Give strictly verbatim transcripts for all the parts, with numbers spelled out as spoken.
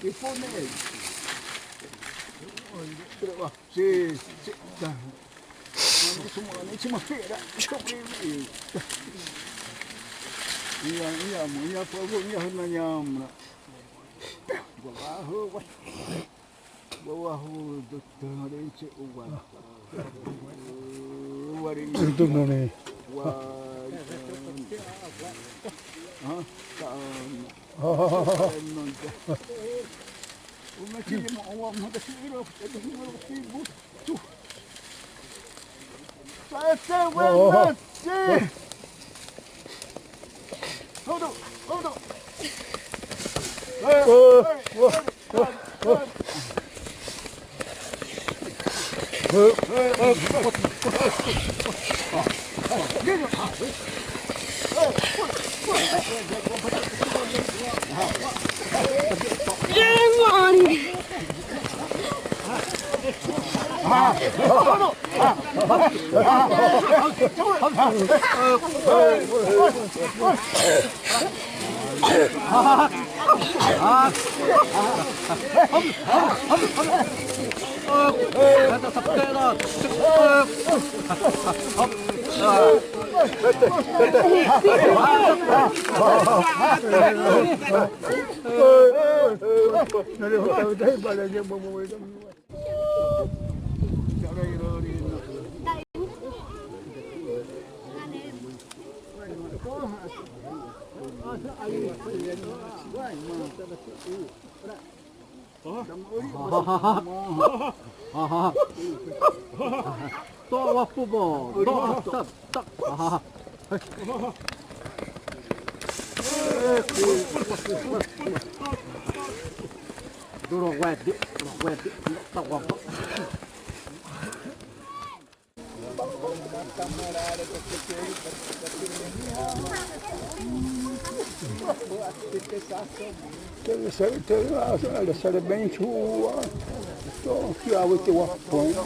Ipone. Oi, se, se, ta. Suma, suma fera. Ia, ia, mo, ia, pa, ia, na, ia, mo. Wa, wa, wa. Wa, wa, hu, do, do, re, che, wa. Wa, re, do, no, ne. Wa, ha, ta, no, ta. Uma, che, mo, wa, ma, ta, che, ro, che, ro, che, bu, tu. Sa, che, wa, ma, che. Hold on, hold on. Tô wa pu bo, tô, tô, tô. Duro wede, duro wede, tô wa pu. Teve, teve, teve, teve bem chuva. Tô aqui, a, vou ter uma pomba.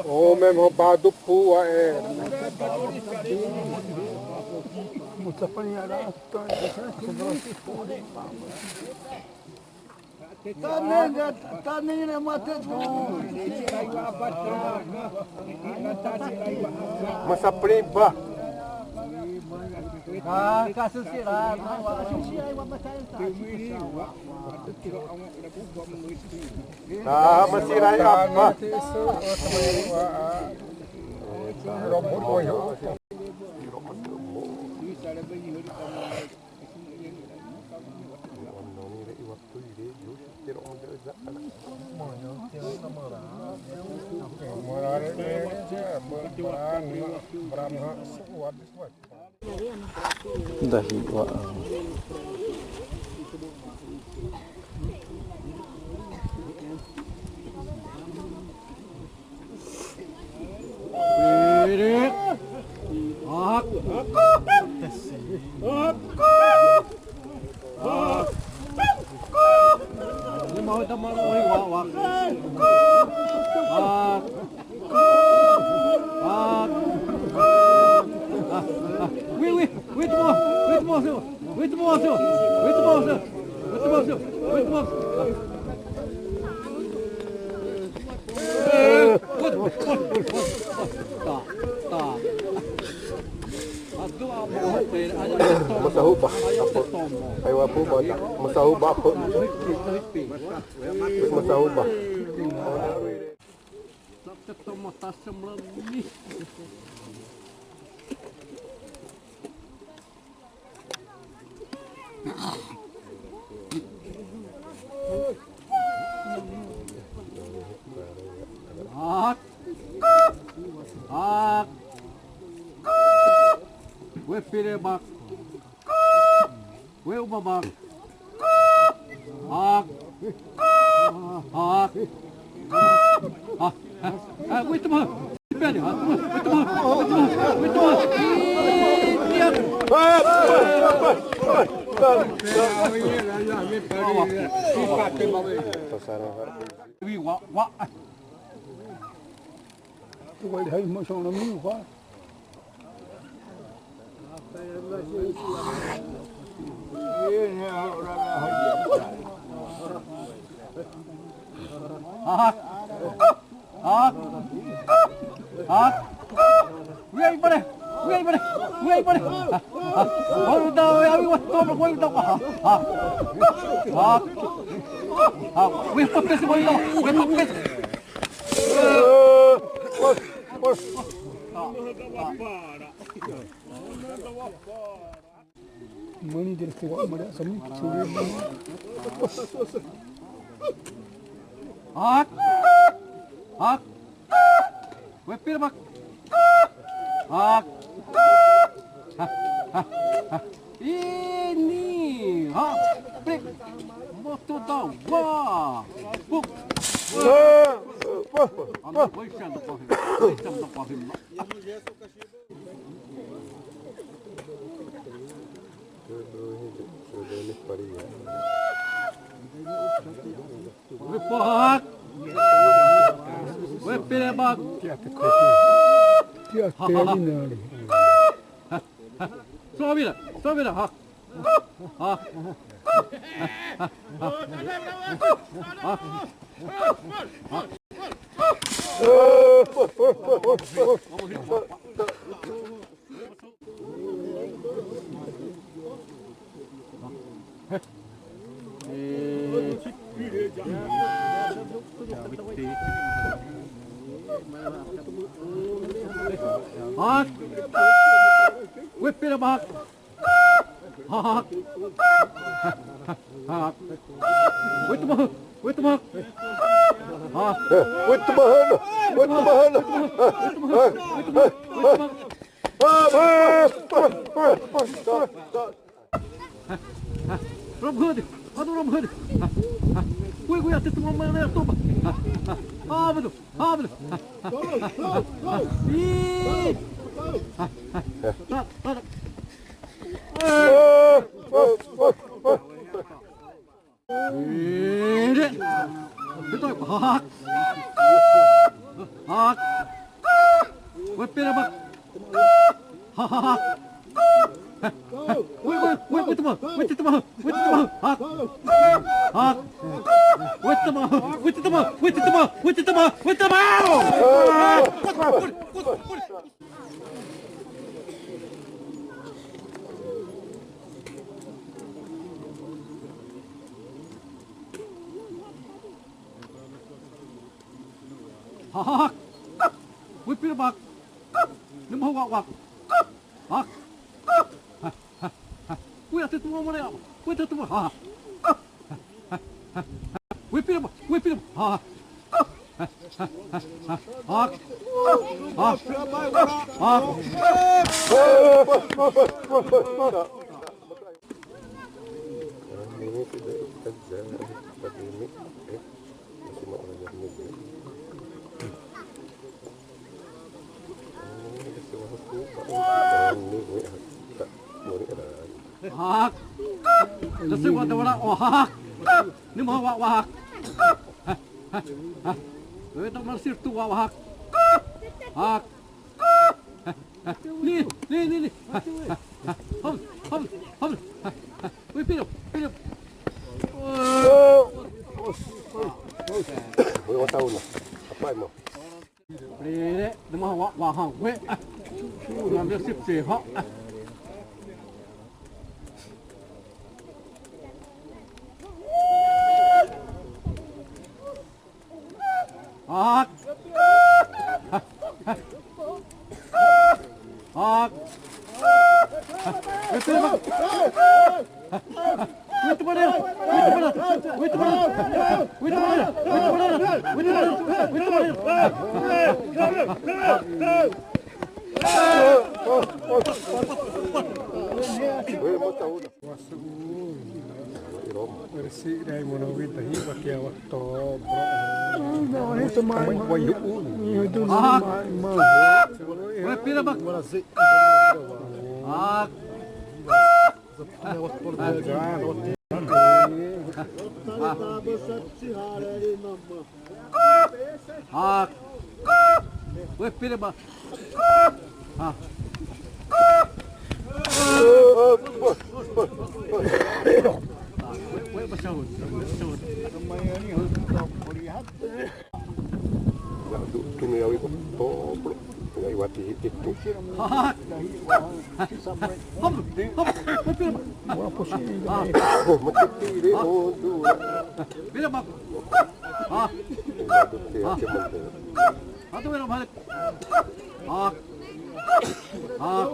Ome mo badu pu a e. Tanenga, tanenga mate tu. Masa priba. Ah, kasusira. Ah, masirai apa? Dahi wa. Oui, oui, oui, moi, oui, moi, c'est moi. Oui, moi, c'est moi. Oui, moi, c'est moi. Oui, moi, c'est moi. Oui, moi, c'est moi. Masahuba. Aiwa, apo ba. Masahuba apo. Masahuba. Ak. Ak. Wepire bak. Weu babak. Ak. Ak. Ah, ah, ah, wait, tama. Pede, ah, tama, wait, tama, wait, tama, wait, tama. Wi, wa, wa. Wait, hey, mo sona mi wa. Hak. Hak. Hak. Wi ai bare. Wi ai bare. Wi ai bare. Wi ai bare. Wi ai bare. Hak. Hak. Wi ai bare. Mani dele ke wa mare sami churi. Hak. Hak. Wepir bak. Hak. Ini ha. Pik. Moto da wa. Buk. Ando waisan da kahim. Waisan da kahim. Wepahak. Wepelebak. Tiate koti. Tiate ini. Sobira, sobira, hak. Hak. Hak. Hak. Wepelebak. Hak. Hak. Wait, tama. Wait, tama. Hak. Wait, tama. Wait, tama. Wait, tama. Wait, tama. Robhud, aduh Robhud. Gue, gue, até tomar uma na toba. Ah, betul. Ah, betul. Ih. Tá, tá. Hak. Hak. Wait, pera bak. Hak. Wait, wait, wait, wait, tama, wait, tama, wait, tama. Hak. Hak. Wait, tama, wait, tama, wait, tama, wait, tama, wait, tama. Hak. Wipir bak. Num hawak wak. Hak. Wih, ate tuma mana ya? Wih, ate tuma. Ha. Wipir bak. Wipir bak. Ha. Hak. Hak. Hak. Hak. Kasi wa da wala, oh, hak. Ni ma wa, wa, hak. Wih, da mar sir tu wa, wa, hak. Hak. Ni, ni, ni, ni. Hop, hop, hop. Wih, piro, piro. Wih, wa tau na. Apa mo? Rere, dama wa, wa, ha, we. Na, me sip se, ha. Hak. Hak. Wait, wait, wait. Wait, wait, wait. Wait, wait, wait. Wait, wait, wait. Wait, wait, wait. Wait, wait, wait. Risi rai mono wi dahi wakia wakto bro. Wa yu. Aha. Wa pira bak. Ah. Ah. Wa pira bak. Ah. Wa, wa, wa, wa. Tumi awi ko toplo. Ngai wati hitu. Hop, hop, hop, hop. Mati tire o du. Bila bak. Ah. Atu bila balik. Ah. Ah.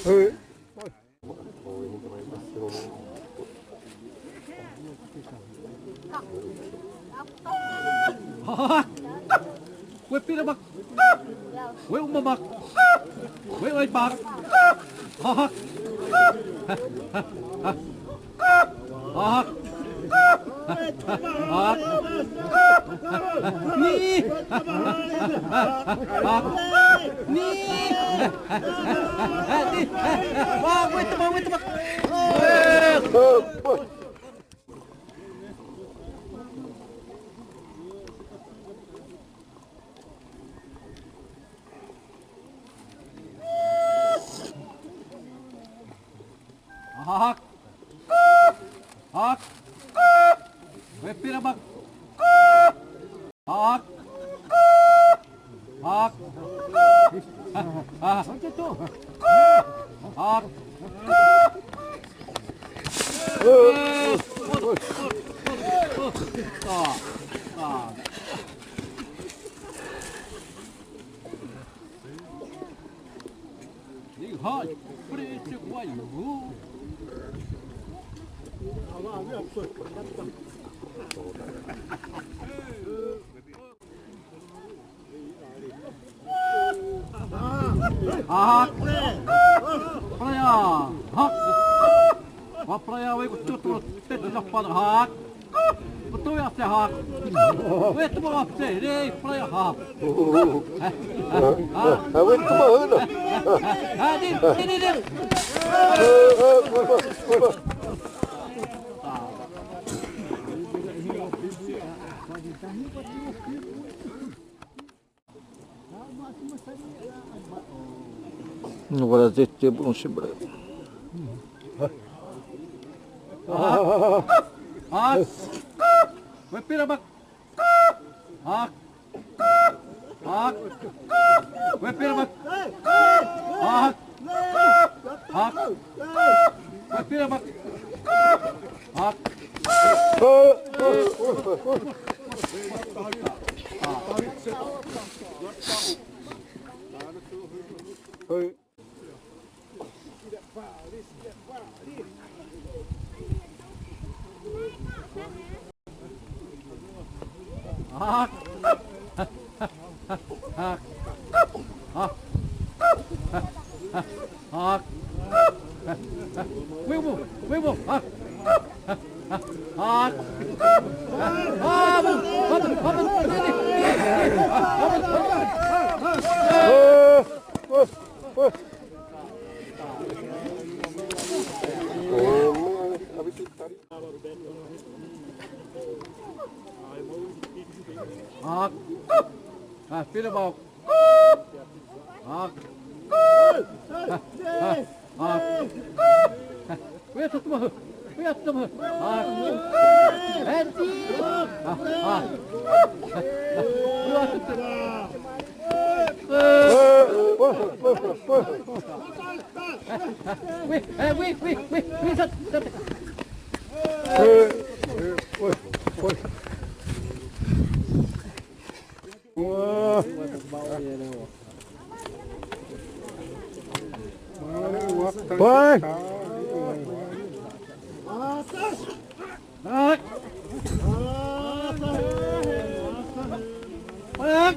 Hey. Hahak. Wepira bak. We uma bak. We oi bak. Hahak. Hahak. Hahak. Ni. Hahak. Ni. Wah, wait, wait, wait. Hak. Hak. Wepira bak. Hak. Hak. Hak. Hak. Hak. Praia. Hak. Wa praia we kutu tu te na pa hak. Betul ya, hak. We tu ma te re praia hak. Ah, we tu ma na. Ah, di, di, di, di. Agora zete bom se breve. Ah. Wepira bak. Ah. Ah. Wepira bak. Ah. Ah. Wepira bak. Ah. Hak. Hak. Hak. Hak. Wimbo, wimbo, hak. Hak. Ah, bu, bu, bu, bu. Hak. Ah, pila bau. Hak. Hak. Hak. Hak. Kuya tutma. Kuya tutma. Hak. Hak. Hak. Kuya tutma. Wih, eh, wih, wih, wih, wih, sat, sat. Wah. Wah. Hak. Hak.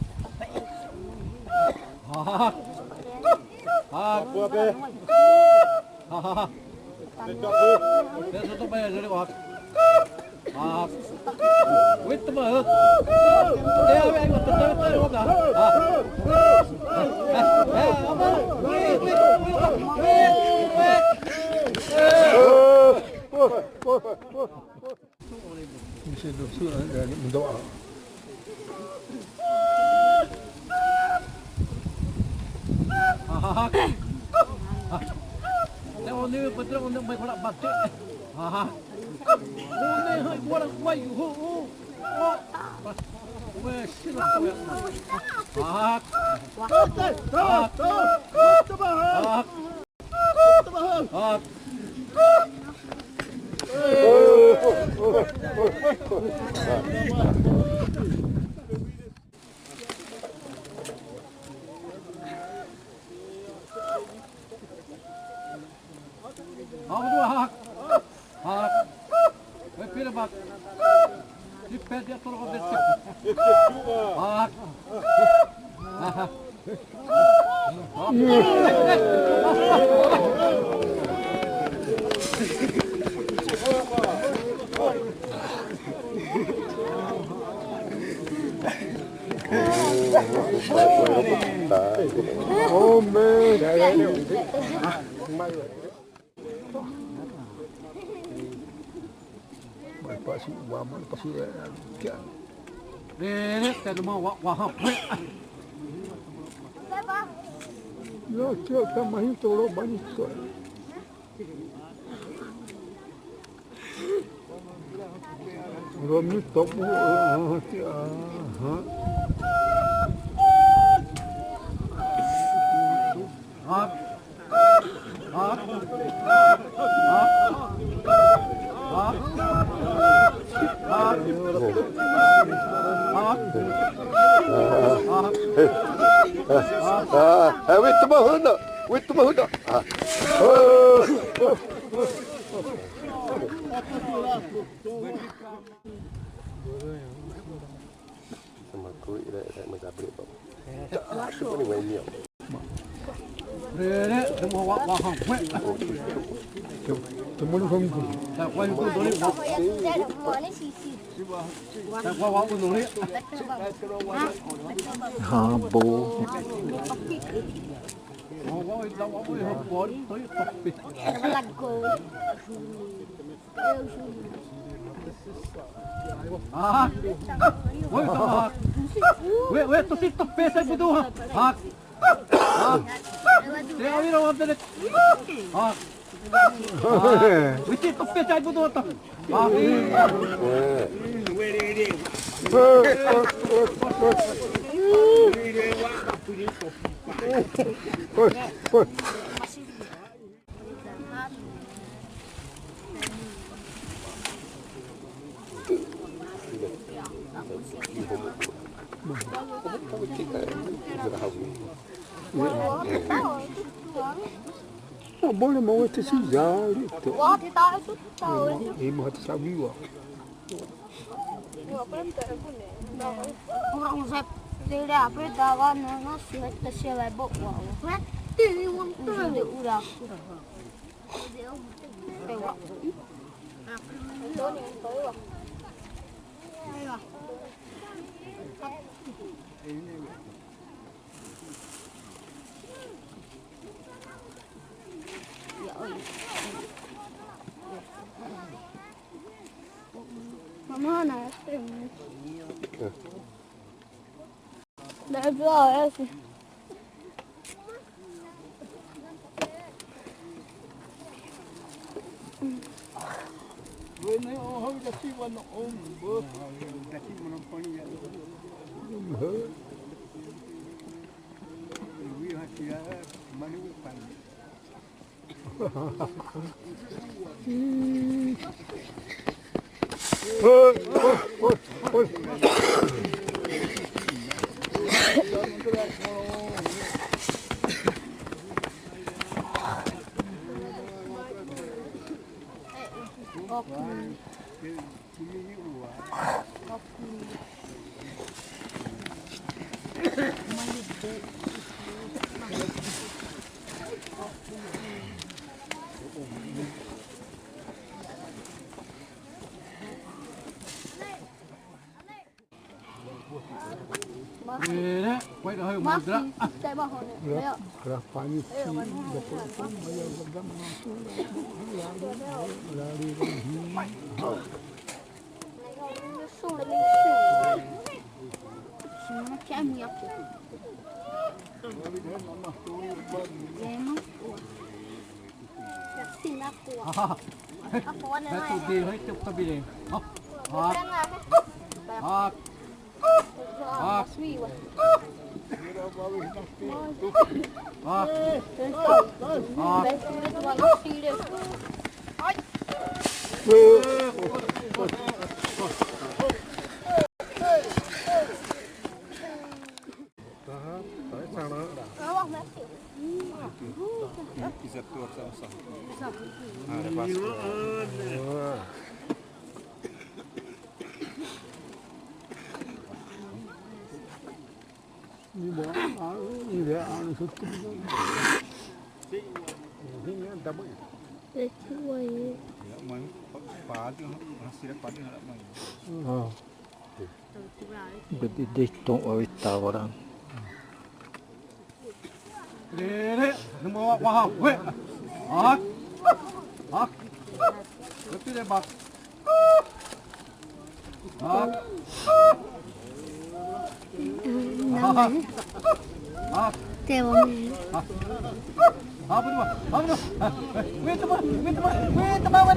Ha ha ha. Ha. Pô, be. Ha ha ha. Be, tô, tô, be, tô, tô, tô. Ha ha. Hak, hak. Hak. Hak. Hak. Hak. Oh, man. Mai pasi wa, mai pasi, eh, kia. Rere, te numa wa, wa ha. Yo, tio, ta mahi toro bani so. Romi topu, ah, ti, ah, ha. Ha. Ha. Ha. Ha. Ah, eh, witma huna, witma huna. Ah. Sama kui re, re, mas abri, bom. Re, re, re, wa, wa, wa, ha, we. Temu lu hum. Sa, wa, yu, dole, wa. Sa, wa, wa, u, dole. Ha, bo. Wa, wa, wa, wa, wa, ha, bo, dole, wa, pe. Ah. Oi, ah. Oi, oi, tô sem, tô pé, sai do, ah. Ah. Tem ali, não, ah. Ah. Oi, tem, tô pé, sai do, tá. Ah. Abole ma wete si zali to. Wa ti ta su ta. E ma ta sabi wa. Ora usa tele apre dava no no si ta se va bo wa. Ti un tu de ura. Mama na este. Deve lá, é assim. Ere, wait, hai, mudra. Te ba hone. Ya, rapani si, da pura pun, maya, da mana. Lari, lari. Beto de, hai, te tabire. Ha. Ha. Ha. Ha. Ha. Bete de tom wa witawara. Rere, numa wa, wa, we. Ak. Ak. Bete de bak. Ak. Ak. Ak. Te wa. Ak. Apa tuh, Pak? Apa tuh? Wait, Pak. Wait, Pak. Wait, Pak.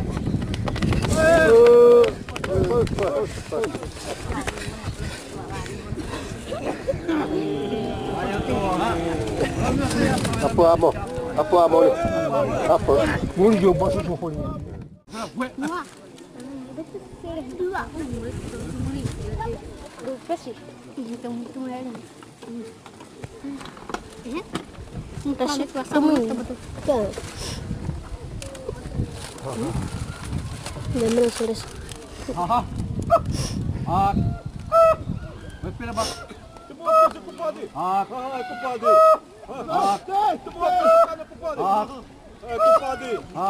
Apa, amo? Apa, amo? Apa? Mun yo basu ko ni. Wah. Dua. Dua sih. Hitung-hitung aja. Tashi, kamu. Memang serius. Aha. Ah. Respira, Pak. Ah. Ah. Ah.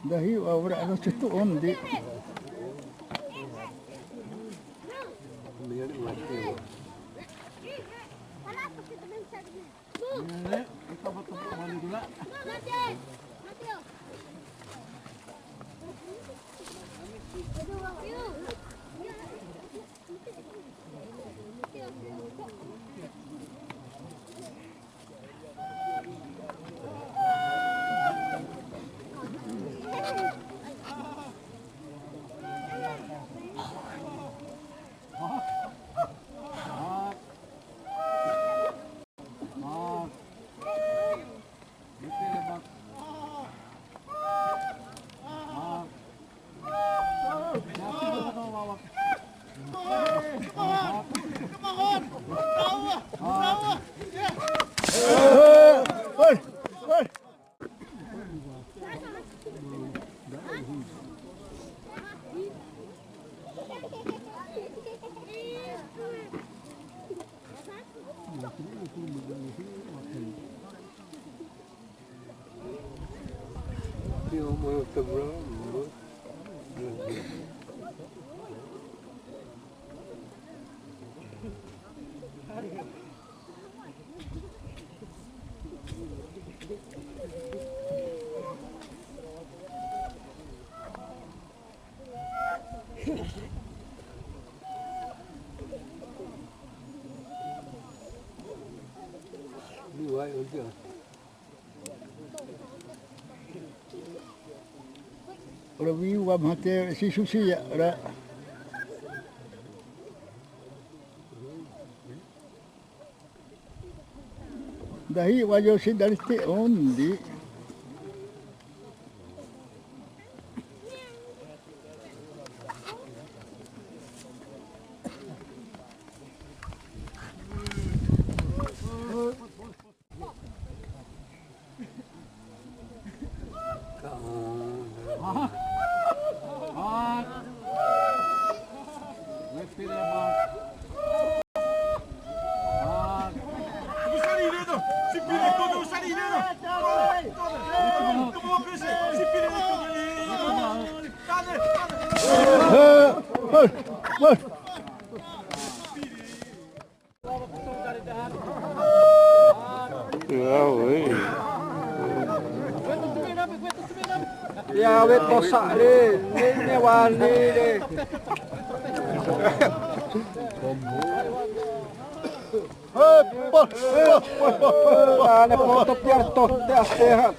Dahi wa wara aro cetu on di. Ora wi'u wa ma te sisusi ra. Dahi wa yo si dari te on di. Yawe tosa le, ne ne wali le. Ane poto piarto te aseha.